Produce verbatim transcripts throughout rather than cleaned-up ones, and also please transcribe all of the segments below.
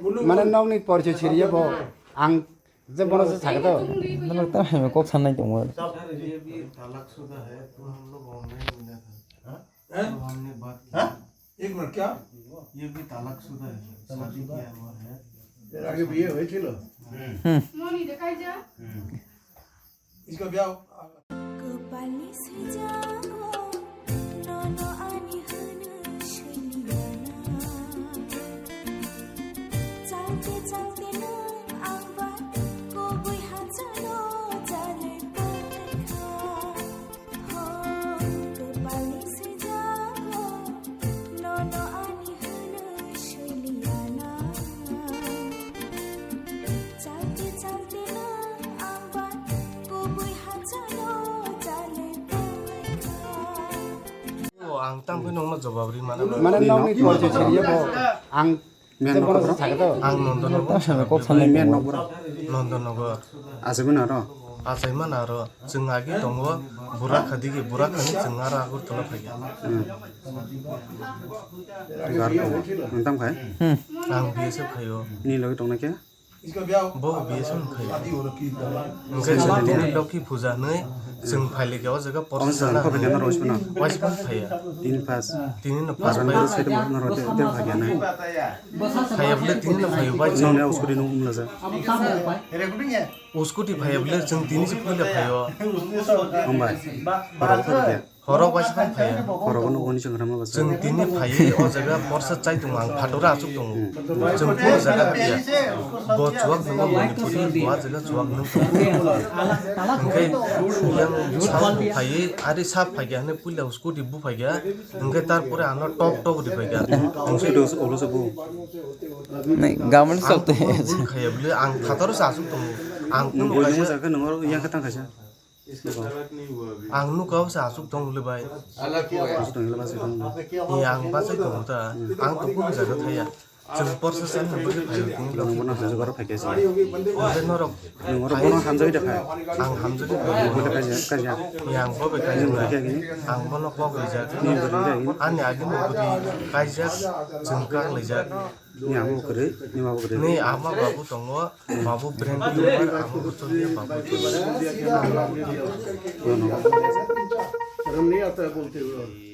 Mane nokni porche siriya bo ang je bono se sakhe to. Nang ta hai kok sanai tongmo. ये भी तलाकशुदा है, तो हम लोग ऑनलाइन मिला था। हाँ? तो हमने बात किया। हाँ? एक मिनट, क्या? ये भी तलाकशुदा है, शादी किया हुआ है। এর আগে বিয়ে হয়েছিল? Hmm. इसका ब्याह Kwpalni swijak o, nono ani hwnwi swingyana. Changte changte nwng ang bai kubui hachalo chalwi paikha. Ho, kwpalni swijak o, nono ani hwnwi swingyana. Changte changte nwng ang bai kubui hachalo chalwi paikha. O, ang tang phai nongno jobab ri mana. Mane nokni porche siriya bo ang je bono se sakhe to. Ang Nondonogor. Kok sanai men nokbura. Nondonogor. Asai mana aro? Asai mana aro? Chwng agi tongo Burakhadi, Burakhani chwng aro Agartala phaikha. Hmm. Agartala. Nwng tamo khai? Hmm. Ang B S F khaio. Ni logi tongnai khe? Bo B S F khaio. Hwnkhe chwng tini Lokhi puja hwnwi chwng phailika o jaga. Waisa phano phaiya. Tini no first phaiya. Phaiya bwle tini no phaiyo bai chwng. Nokni o scooty no umlajak. Scooty phaiya bwle chwng tini se puila phaio. Hambai. Borok phaiya. Horo waisa phano phaiya. Horo bono oni chwng rama basa. Chwng tini phaiwi o jaga porsa chai tongo, ang phatora achuk tongo. Chwng phuru jaga hapya. Bo chuwak nwngo Manipuri, bo a jaga chuwak nwng tongo. Hwnkhe yang sabo phaiwi, ari sab phaikha hwnwi puila scooty buphaikha. Hwnkhe tarpore ano tok tok riphaikha. Ang scooty ulo se bu. Nai, government sab te. Ang bul khaiya bwle, ang phatora se achuk tongo. Ang kunu kaisa. Nungbo jaga nungor yang khe tang kaisa. Ang nukha o se achuk tong le bai. Achuk tong le bachai tong. Ni ang bachai tong ta. Ang to kunu jaga thaya. Chwng porsa san nang bagwi phaio tini. Nang bono hamjak aro phaikha se. Ode norok. Nang oro bono hamjak de kha. Ang hamjak de kha. Bono kaisa kaisa. Ni ang bo bai kaisa. Ni ang bono kok rijak. Ni bo rijak. Ani agi ni bwrwi kaijak. Chwng kak laijak. Ni amo kwrwi, ni amo kwrwi. Ni ama babu tongo, babu brain tumor, amo bochorya babu tongo. Ram nahi aata hai bolte hue.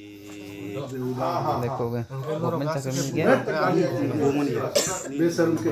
देखोगे, गवर्नमेंट चाकरी मिल गया। Besharam ke.